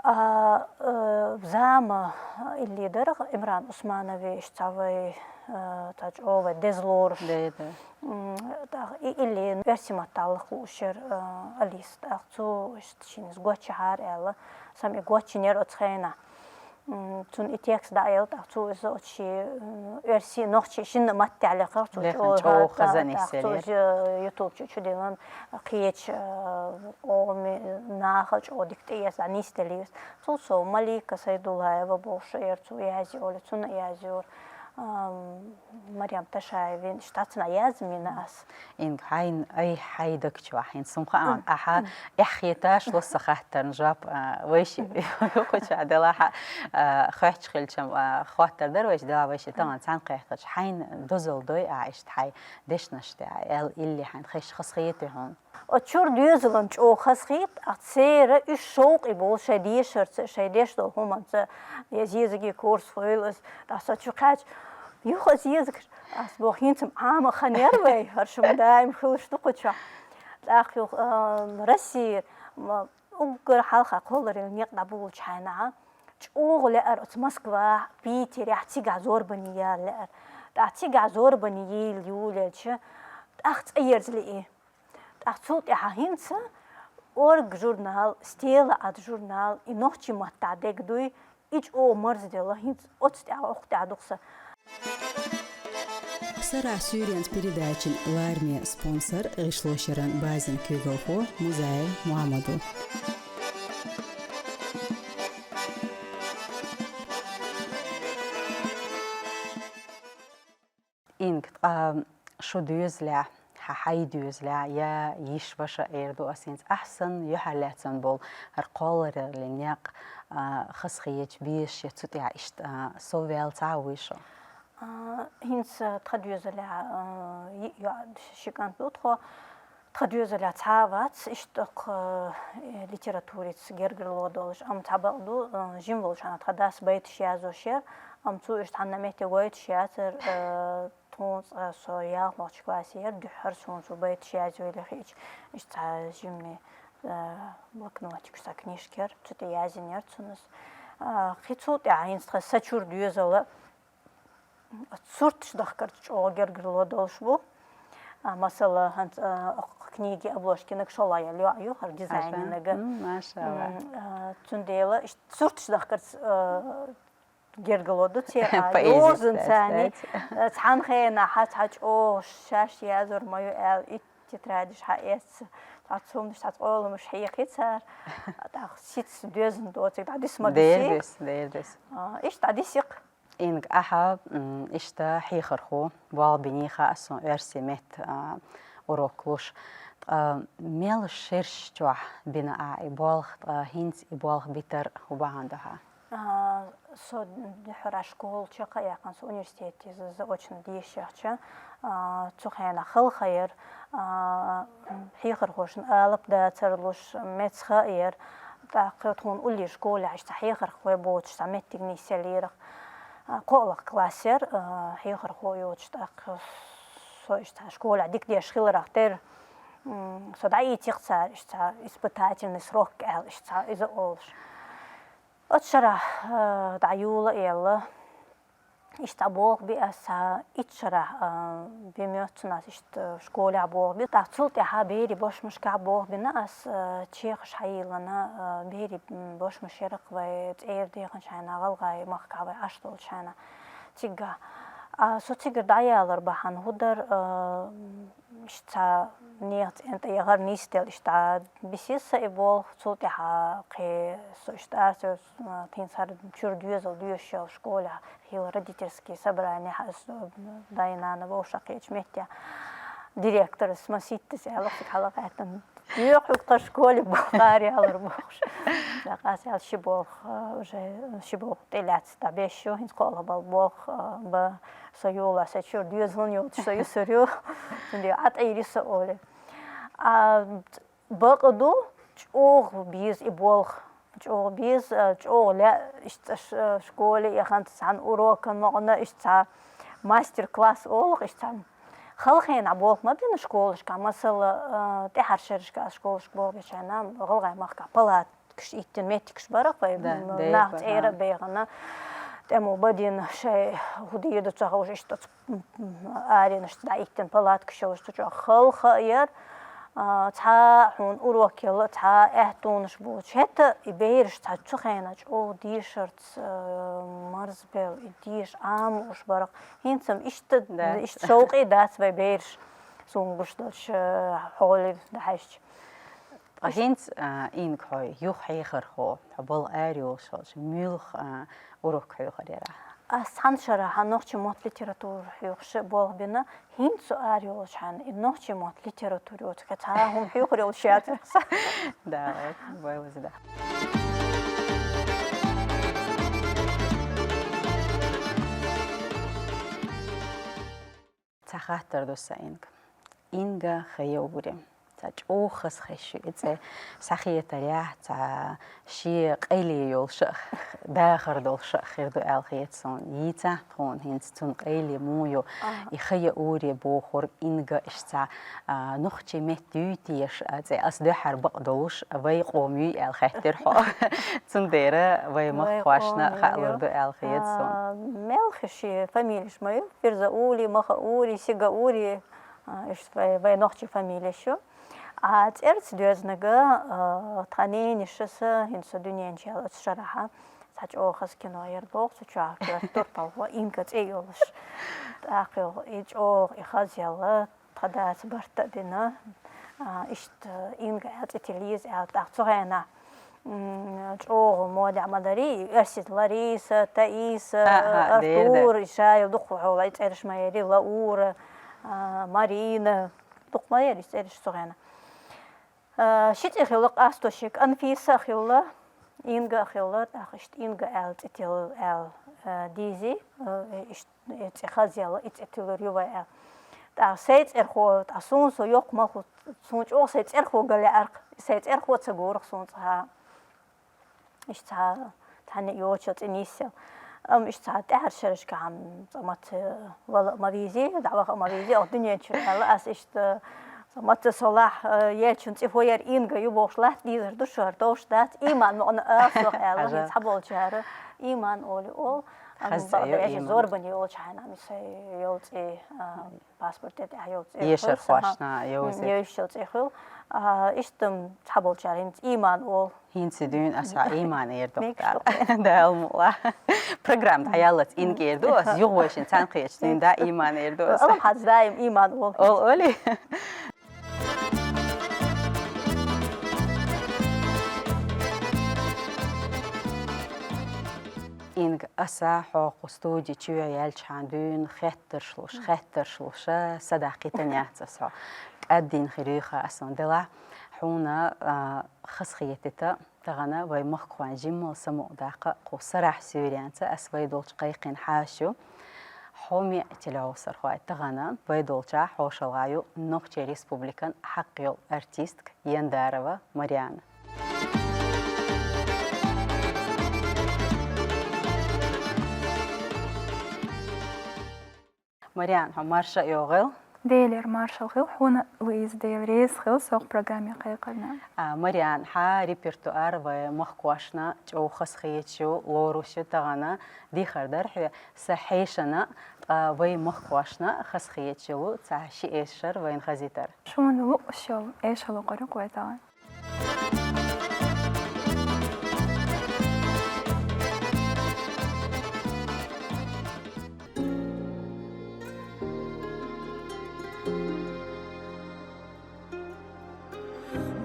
А, э, зама илли дара, Имран Усманович, цхьа вай, э, цхьа чӀогӀа вай деза лоруш. Да, да. М, тӀаккха и илли оьрсийн маттахь лакха лууш яра, э, Алис, тӀаккха цо иштта шена иза гочйихьара аьлла, сама и гочйинера оцу хенахь. М, цунна и текст дӀаелла, тӀаккха цо иза оцу шен, м, оьрсийн, нохчийн шинна маттехь лекхара, цо лехна чӀогӀа, чӀогӀа хаза тӀаккха цо нисъеллера. Иза, э, YouTube чу, чу диллина, кхечу, э, къоман наха чӀогӀа дика тӀеэцна нисделлера. Цул сов Малика Сайдуллаева бохуш яра, цо язйора, цунна а язйора. Ам, Марем Ташаевна, иштта цхьана язйина ас. Инга, хьайн, ай, хьайн даг чохь, хьайн сум хаан, ахьа, эхь хеташ, ло сан хаттарна жоп, а, вайши, юкъачохь делахь, а, хоьттуш хилчам, а, хоттар дара вайши, делахь вайши, тахана цхьаьна кхеттачу, хьайн дозалла дой, а, иштта хьайн дешнаш тӀехь, аьлла илли хьайн хезаш хазахетий хьуна? Оцу чуьра доьзалан чӀогӀа хазахета, а церан уьш шовкъе болу шайн дешарца, шайн деш долу хӀуманца, я зезаге корсахойла ас, аса чу кхаьчча, юха зезагаш, ас боху, хӀинца Ӏама хан яра вай, хӀара шуна даим хуьлуш ду кху чохь. ТӀаккха юха, а, Россия, м, уггар хьалха кхолларийн некъ дӀаболучу хьайнахьа, чӀогӀа лаьара оцу Москвахь, Питерехь цигахь зорбане яла лаьара. ТӀаккха цигахь зорбане йийла юлелча, тӀаккха цӀа ерза лии. ТӀаккха цул тӀаьхьа хӀинца «Орг» журнал, «Стела» аьлла журнал, и нохчийн маттахь дерг дуй, и чӀогӀа марзделла, хӀинца оцу тӀехь, окху тӀехь ду-кх сан. Сарахь суьйренца передачин лараме спонсор гӀишлошъяран базин куьйгалхо Музаев Мухьаммад ву. Инга, ткъа шу доьзалехь, хьан хьайн доьзалехь, я йиш-ваша эр ду ас хӀинца, ахь санна юьхьарлаьцна болу хӀара кхоллараллин некъ, а, хазахеташ, безаш я цу тӀехь иштта, а, совваьлла ца вуй шу? А, хӀинца тхан доьзалехь, а, йиъ йоӀ, ши кӀант ду тхо. Тхан доьзалехь цхьа а вац, иштта кху, э, литературица гергарло долуш, амма цхьа бакъ ду, э, жима волчу хьана тхан дас байташ язъеш яра, амма цо иштта хьанна метте гойтуш яцара, э, тхуна цкъа со ялхмакхчу классе яра, дуьххьара суна цо байташ язйойла хиъча, иштта цхьа жимни, э, блокнотик, цхьа книжка яра, цу тӀе язйина яра цунна ас. А, кхин цул тӀаьхьа хӀинца тхан сан чуьра доьзал а, Сурташ дахкарца чӀогӀа гергарло долуш бу. А, масала, хӀанз, а, книги обложкинаг шолгӀа яьлла йоӀ ю, хӀара дизайнинага. М, машалла. М, а, цундела иш-, сурташ дахкарца, а, гергарло ду церан. Поэзи йозанца цани, а, цхьана хенахь цхьа чӀогӀа шаьш язор ма ю аьлла, итт тетрадеш хьаэцна, цхьацца хӀуманаш, цхьацца къоламаш хьекхи цара. ТӀаккха сица доьзна доцург дӀадиса ма дисий. Дер дис, дер дис. А, иштта дӀадисикх. Инга, ахьа, м, иштта хьехархо, болх бинехьа а ас сан оьрсийн меттан, а, урок луш. Ткъа мел шераш чохь бина ахьа и болх, ткъа хӀинца и болх битар хӀун бахьана ду хьан? А, со дуьххьара школа чекхъяьккхина, со университете заочно дешаш яьхча, а, цу хенахь хала ха яр, а, хьехархошна алапа дацар луш, меца ха яр, тӀаккха тхуна уллера школехь иштта хьехархой боцуш цхьа меттиг нисъеллера. А, кхоалгӀа класс яр, а, хьехархо йоцуш, тӀаккха со иштта школехь дика деш хиларах тера, м, со дӀаийцира цара, иштта испытательный срок аьлла, иштта иза олуш. Оцу шарахь, а, дӀа юла а елла, иштта болх би ас цхьа итт шарахь, а, би моьтту цунах иштта школехь болх би. ТӀаккха цул тӀаьхьа берийн бошмашкахь болх бина ас, а, чехаш хьайиллина, а, берийн, м, бошмаш яра-кх вай цӀера дехначу хенахь, гӀалгӀайн махкахь вай Ӏаш долчу хенахь. Цигахь. А, со цигара дӀаялар бахьана хӀун дара, а, иштта цхьа нехан цӀен тӀе яхар нисделла, иштта бисира сан и болх, цул тӀаьхьа кхин со иштта ара ца, а, кхин цхьа чуьра доьзал доьшуш йолу школехь хилла родительский собрани, хьан аса дай-нана вовшахкхетачу метте. Директорас маситтаза аьлла, цига хьала гӀаьттина. Йоьхуьйту тхан школе боху, араялар бохуш. ТӀаккха ас аьлла, ши болх, а, уже ши болх тӀелаьцна дӀабеш ю, хӀинца кхоалгӀа болх, а, бан со йолу, сан чуьра доьзалан йоцуш со юсур ю. Цундела Ӏа тӀе йири со олий. А, бакъ ду, чӀогӀа беза и болх. ЧӀогӀа беза, а, чӀогӀа лаьа, иштта ш-, школе яханца цхьана урокан мукъана, иштта цхьа мастер-класс олу-кх, иштта цхьа. Хала хенахь болх ма бина школашкахь, масала, а, тӀаьхьара шерашка ас школашка болх бечу хенахь, гӀалгӀайн махкахь палаткаш иттина меттигаш бара-кх вай, да, м, нах цӀера а бехана, тӀамо бадина шайн хӀун дийр ду ца хууш, иштта оцу, м, м, аренашца дӀаиттина палаткаш йолуш, цу чохь хала ха яр, а, цхьа хьуна урок елла, цхьа аьттонаш боцуш. ХӀетта и бераш цхьа цу хенахь чӀогӀа дешарца, а, марзбелла, и деша Ӏама лууш бара-кх. ХӀинца-м иштта, да, иштта шовкъе дац вай бераш. Суна гуш долчу, э, хьоле дӀахьаьжча. Ткъа хӀинца, а, Инга, хьо юха хьехархо, хьо балха ара йолуш хилча, муьлха, а, урок хьоьхур яра? Ас цхьана шарахь нохчийн мотт, литература хьоьхуш болх бина, хӀинца со ара йолуш хьуна, и нохчийн мотт, литература йоцу, кхин цхьа хӀума хьоьхур йолуш яц-кх сан. Да, вай ваза да. Цхьа хаттар ду сан, Инга. Инга Хаяури. Цхьа чӀогӀа хаза хезаш ю и цӀе. Схьахетарехь, цхьа шен къайле йолуш а, дахар долуш а хир ду аьлла хета суна. Йийцахь тхуна хӀинца цуьнан къайле муха ю. Аха. И Хаяури бохург Инга иштта цхьа, а, нохчийн меттан юй теша, а, цӀе ас дуьххьара бакъ долуш, вай къоман юй аьлла хаьттира хьо. Цундела вай махкахошна къоман юй хаалур ю ду аьлла хета суна. А, мел хи шен фамилеш ма ю? Фирзаури, Махаури, Сигаури, а, иштта вай, вай нохчийн фамилеш ю. А цӀерца доьзнарг, а, тхан ненаш, аса хӀинца со дуьнен чу яьлла оцу шарахь цхьа чӀогӀа хаза кино яр боху, цу чохь коьрта турпалхо Инга цӀе йолуш. ТӀаккха и чӀогӀа и хазъелла, тхан дас барт а бина, а, иштта Инга аьлла цӀе тилла еза аьлла, тӀаккха цу хенахь, м, чӀогӀа модехь ма дарий, оьрсийн Лариса, Таиса, а, а, дера, дера. Артур, и шайла дукха хьолахь и цӀераш ма ярий, Лаура, а, Марина, дукха ма яра и цӀераш цу хенахь. А, ши цӀе хилла къасто шега, Анфиса а хилла, Инга а хилла, тӀаккха иштта Инга аьлла цӀе тилла аьлла, а, дийзи, а, иштта и цӀе хазъелла, и цӀе тиллур ю вай аьлла. ТӀаккха сайн цӀерхо, тӀаккха суна со йоккха ма ху, суна чӀогӀа сайн цӀерхо ган лаьара-кх, сайн цӀерхо ца гора-кх суна цхьа. Иштта цхьа, цхьанна йоцу цӀе нисъелла. Амма иштта цхьа тӀаьхьара шерашкахь-м цкъа маца вала а ма везий, дӀаваха а ма везий, оха дуьнен чуьра аьлла ас иштта, цкъа маца солахь, э, елчун цӀе хӀо яра, Инга ю бохуш латта дезар ду шу, хӀара товш дац, Иман ма-, ма-, ала сох аьлла, хӀинца цхьаболчара Иман олий олу. Амма бакъдерг аьлча, Иман. Зорбане йолчу хьайна-м сайн йолу цӀе, а, паспорте тӀехь йолу цӀе хуьлу, ешархошна йовза. М, йовза йолу цӀе хуьлу. А, иштта-м цхьаболчара хӀинца Иман олу. ХӀинца дуьйна аса Иман эр ду. Мегаш ду. Дала мукъ лахь. Программа дӀаяллалц Инга эр ду, аса юха вайшин цхьаьна кхеташ дуьйна дӀа Иман эр ду аса. Алам хьаца даим Иман олу. Олу, олий? Инга, аса хьо кху студи чу яьлчхьана дуьйна хеттарш луш, хеттарш луш, са даккхийтина яц ас хьо. КӀаддийна хир юй ха ас хьуна делахь, хьуна, а, хазахетийта тахана вай махкахойн жиммал самукъадаккха кху сарахь суьйренца ас вай долчу кхайкхина хьаша ю. Хьо меа телевизор хьой тахана вай долчохь хьошалгӀа ю Нохчийн Республикан хьакъ йолу артистка Яндарова Марианна. Марианна, хьо марша а йогӀийла. Делера маршалла хуьлда хьуна, Луиза, Дела реза хуьлда со кху программе кхайкхарна. А, Марианна, хьан репертуар вай махкахошна чӀогӀа хазахеташ ю, лоруш ю тахана, дехар дара хьоьга, сан хьешана, ткъа вай махкахошна хазахеташ йолу цхьа ши эшар вайна хазийтар. Шуна лууш йолу эшар лур ю-кх вай тахана.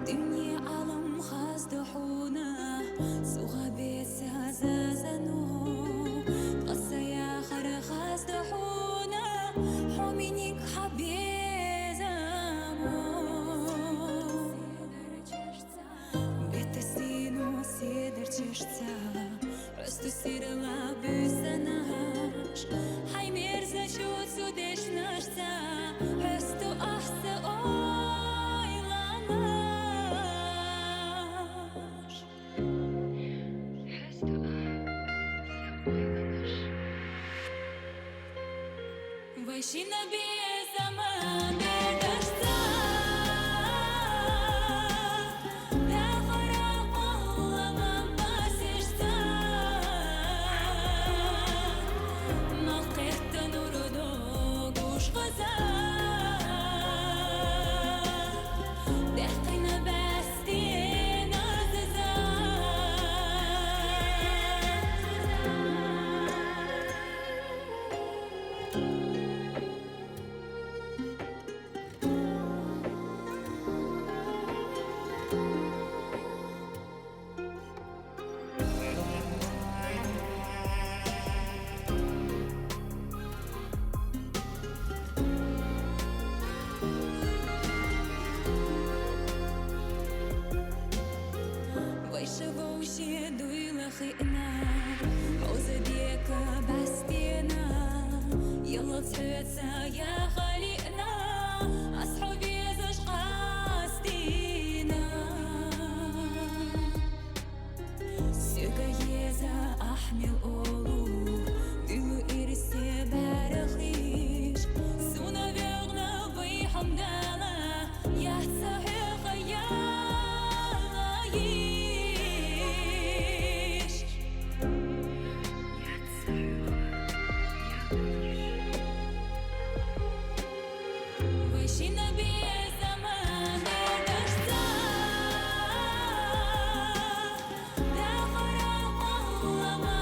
Дуьне Ӏалам хазадо хьуна, суха беса зазано, ткъа сан яхар хазадо хьуна, хьо миниг хьан безамо. Беттан сийно седарчашца, хьоьсту сирла буьйсанаш, хьайн мерзачу цу дешнашца, хьоьсту ахь сан ойланаш. Хьоьсту ахь сан ойланаш. Вай шина безама бердашца, дахара кхоллама басешца, мах кхетта нур догуш хаза, даьккхина баьстина заза. Вайша вовше дуйла хиъна, хьоза дека баьстина, яллалц хьоьца яха лиъна, ас хьо везаш къастийна. Соьга еза ахь мел олу, дуьлу ирсе бӀаьрахиш, суна вегӀна вай хьамдала, яц сан хьоьха яла йиш. Вай шина безама бердашца, дахара кхоллама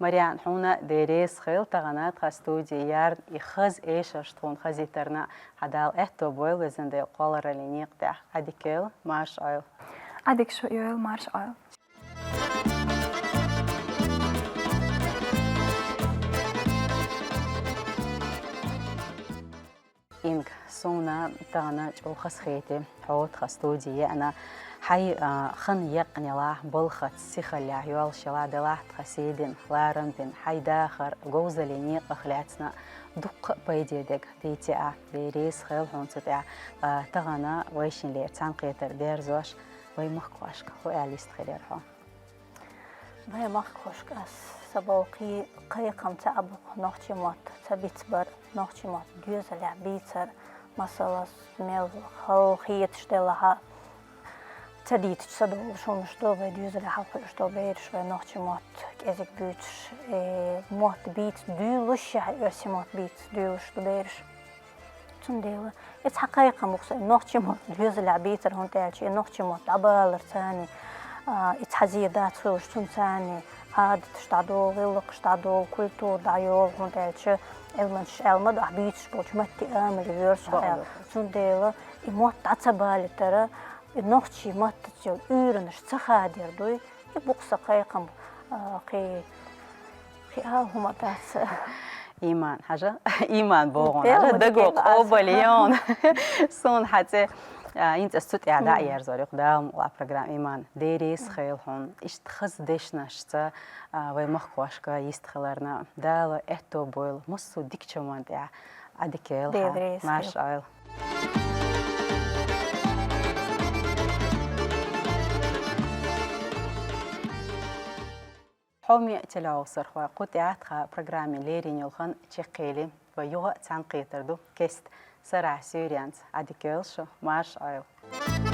Марьян, хьуна деррес хел, тахана тха студи яр и хаза эшаш тхона хазийтарна. Хьа Дала аьттув бойла, везан Даьла, кхолларале некъа тӀа. Ӏадика йойла, марша Ӏойла. Ӏадика шо йойла, марша Ӏойла. Инга, суна тахана чӀоагӀа хазахетий хьо тха студи яьнна. Хьай, а, хан екънелахь, балхаца, сихаллехь йолаш йола делахь тха седин, ларам бин, хьай дахар говзале некъах лаьцна дуккха а пайде дег дийцай Ӏа. Деррес хел хьона цу тӀа, а, тахана вайшинлера цхьаьнакхетар дерзош, вай махкахошка хӀу аьлла йистхилар хьо? Вай махкахошка аз са болх, кхайкхам ца Ӏобу-кх нохчий мотт ца бицбар, нохчий мотт доьзалехь бийцар, масала, мел хала хеташ делахь а, ца дийцача ца долуш хӀумнаш ду, вай доьзалехь хьалкхуьуш долу бераш, вай нохчий мотт кӀезиг буьйцуш, э, мотт бийца дуьйлуш, я оьрсийн мотт бийца дуьйлуш ду бераш. Цундела и цхьа кхайкхам бу-кх сан, нохчий мотт доьзалехь бийцар, хӀунда аьлча и нохчий мотт дӀабалар царна, а, и цхьа зен дац хуьлуш, цунна царна Ӏадаташ дӀадолу, гӀиллакхаш дӀадолу, культура дӀайолу, хӀунда аьлча Ӏилманчаша аьлла ма ду, ахь буьйцуш болчу матте амале воьрзу хьо аьлла. Цундела и мотт дӀа ца балийтар, и нохчий маттаца йолу уьйранаш ца хадор дуй, и бу-кх сан кхайкхам, а, кхин, кхин ала хӀума дац. Иман, хьажа, Иман боху, хьажа, даго къобал йон. Суна хьан цӀе, а, хӀинца ас цу тӀехь дӀа а ерзор ю-кх, Дала мукъ лахь программа. Иман, деррис а хила хьуна, иштта хаза дешнашца, а, вай махкахошка йистхиларна. Дала аьттув бойла массо а дикачу хӀуманна тӀехь. Ӏадика йойла хьан. Марша Ӏойла. Хьоме телеовсархой, кху тӀехь тхан программин лерина йолу хан чекхъели, вай юха а цхьаьнакхетар ду кеста, сарахь суьйренца. Ӏадика йойла шу, марша Ӏойла.